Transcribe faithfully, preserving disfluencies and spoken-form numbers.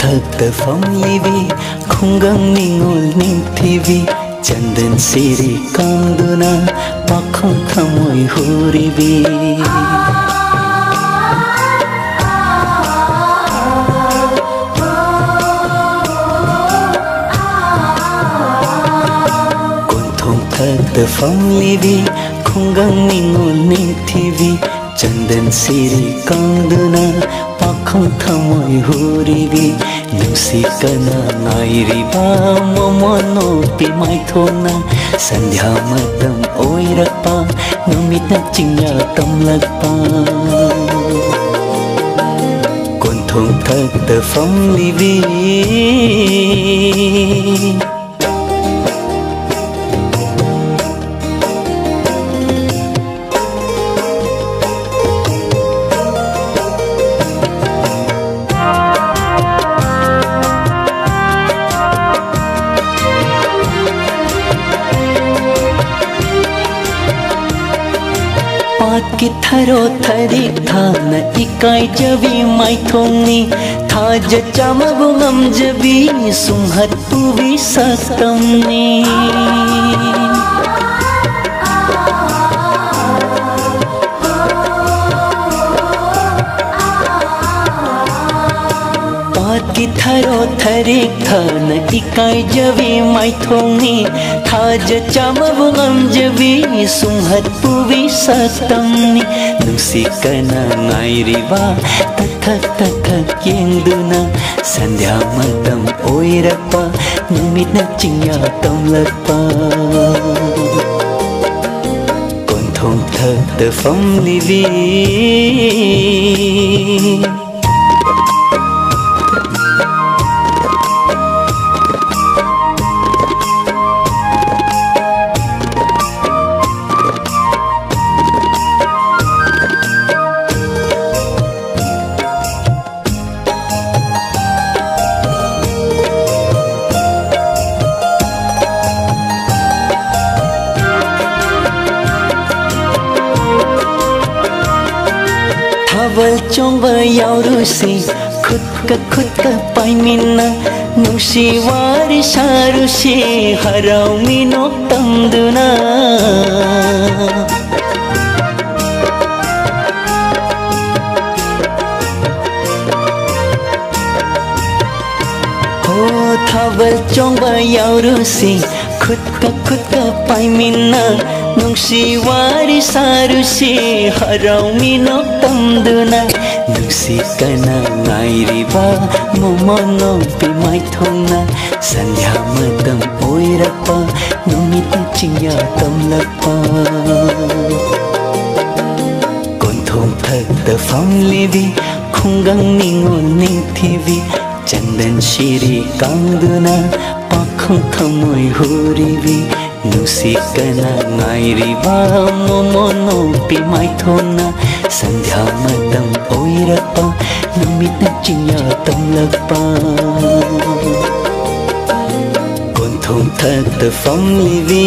ꯊꯛꯇ ꯐꯝꯂꯤꯕꯤ ꯈꯨꯡꯒꯪ ꯅꯤꯉꯣꯜ ꯅꯤꯡꯊꯤꯕꯤ, ꯆꯟꯗꯟ ꯁꯤꯔꯤ ꯀꯥꯡꯗꯨꯅ ꯄꯥꯈꯪ ꯊꯃꯣꯏ ꯍꯨꯔꯤꯕꯤ꯫ ꯀꯣꯟꯊꯣꯡ ꯊꯛꯇ ꯐꯝꯂꯤꯕꯤ ꯈꯨꯡꯒꯪ ꯅꯤꯉꯣꯜ ꯅꯤꯡꯊꯤꯕꯤ, ꯆꯟꯗꯟ ꯁꯤꯔꯤ ꯀꯥꯡꯗꯨꯅ ꯄꯥꯈꯪ ꯊꯃꯣꯏ ꯍꯨꯔꯤꯕꯤ, ꯅꯨꯡꯁꯤ ꯀꯅꯥ ꯉꯥꯏꯔꯤꯕ ꯃꯃꯣꯟ ꯅꯣꯛꯄꯤ ꯃꯥꯏꯊꯣꯡꯅ ꯁꯟꯙ꯭ꯌꯥ ꯃꯇꯝ ꯑꯣꯏꯔꯛꯄ, ꯅꯨꯃꯤꯠꯅ ꯆꯤꯡꯌꯥ ꯇꯝꯂꯛꯄ꯫ ꯀꯣꯟꯊꯣꯡ ꯊꯛꯇ ꯐꯝꯂꯤꯕꯤ꯫ ꯄꯥꯠꯀꯤ ꯊꯔꯣ ꯊꯔꯤꯛ ꯊꯥꯅ ꯏꯀꯥꯏꯖꯕꯤ ꯃꯥꯏꯊꯣꯡꯅꯤ, ꯊꯥꯖ ꯆꯥꯝꯃꯕꯨ ꯉꯝꯖꯕꯤ ꯁꯨꯝꯍꯠ ꯄꯨꯕꯤ ꯁꯛꯇꯝꯅꯤ꯫ ꯄꯥꯠꯀꯤ ꯊꯔꯣ ꯊꯔꯤꯛ ꯊꯥꯅ ꯏꯀꯥꯏꯖꯕꯤ ꯃꯥꯏꯊꯣꯡꯅꯤ, ꯊꯥꯖ ꯆꯥꯝꯃꯕꯨ ꯉꯝꯖꯕꯤ ꯁꯨꯝꯍꯠ ꯄꯨꯕꯤ ꯁꯛꯇꯝꯅꯤ꯫ ꯅꯨꯡꯁꯤ ꯀꯅꯥ ꯉꯥꯏꯔꯤꯕ ꯇꯊꯛ ꯇꯊꯛ ꯌꯦꯡꯗꯨꯅ ꯁꯟꯙ꯭ꯌꯥ ꯃꯇꯝ ꯑꯣꯏꯔꯛꯄ, ꯅꯨꯃꯤꯠꯅ ꯆꯤꯡꯌꯥ ꯇꯝꯂꯛꯄ꯫ ꯀꯣꯟꯊꯣꯡ ꯊꯛꯇ ꯐꯝꯂꯤꯕꯤ꯫ ꯊꯥꯕꯜ ꯆꯣꯡꯕ ꯌꯥꯎꯔꯨꯁꯤ, ꯈꯨꯠꯀ ꯈꯨꯠꯀ ꯄꯥꯏꯃꯤꯟꯅ ꯅꯨꯡꯁꯤ ꯋꯥꯔꯤ ꯁꯥꯔꯨꯁꯤ ꯍꯔꯥꯎ ꯃꯤꯅꯣꯛ ꯇꯝꯗꯨꯅ꯫ ꯍꯣ, ꯊꯥꯕꯜ ꯆꯣꯡꯕ ꯌꯥꯎꯔꯨꯁꯤ ꯈꯨꯠꯀ ꯈꯨꯠꯀ ꯄꯥꯏꯃꯤꯟꯅ ꯅꯨꯡꯁꯤ ꯋꯥꯔꯤ ꯁꯥꯔꯨꯁꯤ ꯍꯔꯥꯎ ꯃꯤꯅꯣꯛ ꯇꯝꯗꯨꯅ꯫ ꯅꯨꯡꯁꯤ ꯀꯅꯥ ꯉꯥꯏꯔꯤꯕ ꯃꯣꯃꯣꯟ ꯅꯨꯄꯤ ꯃꯥꯏꯊꯣꯡꯅ ꯁꯟꯙ꯭ꯌꯥ ꯃꯇꯝ ꯑꯣꯏꯔꯛꯄ ꯅꯨꯃꯤꯠꯅ ꯆꯤꯡꯌꯥ ꯇꯝꯂꯛꯄ꯫ ꯀꯣꯟꯊꯣꯡ ꯊꯛꯇ ꯐꯝꯂꯤꯕꯤ ꯈꯨꯡꯒꯪ ꯅꯤꯉꯣꯜ ꯅꯤꯡꯊꯤꯕꯤ ꯆꯟꯗꯟ ꯁꯤꯔꯤ ꯀꯥꯡꯗꯨꯅ ꯄꯥꯈꯪ ꯊꯃꯣꯏ ꯍꯨꯔꯤꯕꯤ ꯅꯨꯡꯁꯤ ꯀꯅꯥ ꯉꯥꯏꯔꯤꯕ ꯃꯣꯃꯣꯟ ꯅꯨꯄꯤ ꯃꯥꯏꯊꯣꯡꯅ ꯁꯟꯙ꯭ꯌꯥ ꯃꯇꯝ ꯑꯣꯏꯔꯛꯄ ꯅꯨꯃꯤꯠꯅ ꯆꯤꯡꯌꯥ ꯇꯝꯂꯛꯄ꯫ ꯀꯣꯟꯊꯣꯡ ꯊꯛꯇ ꯐꯝꯂꯤꯕꯤ